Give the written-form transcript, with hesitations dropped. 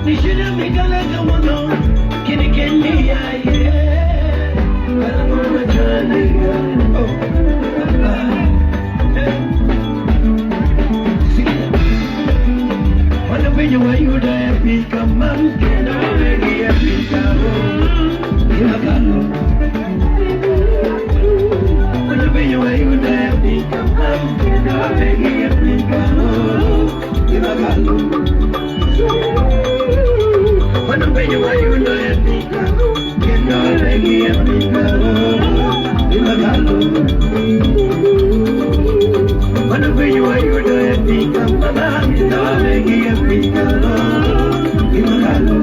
Nishida mikalaga mono kini kendi ya ye Karango machani. Oh, ah, eh. Sikia. Wanapenye wayuda ya pika mam kendo wegi ya pika oh Imakalo. Wanapenye wayuda ya pika mam kendo wegi ya pika oh Imakalo. Wanapenye wayuda ya pika kendo wegi ya pika oh Imakalo. Wanapenye wayuda ya pika mama kendo wegi ya pika oh Imakalo.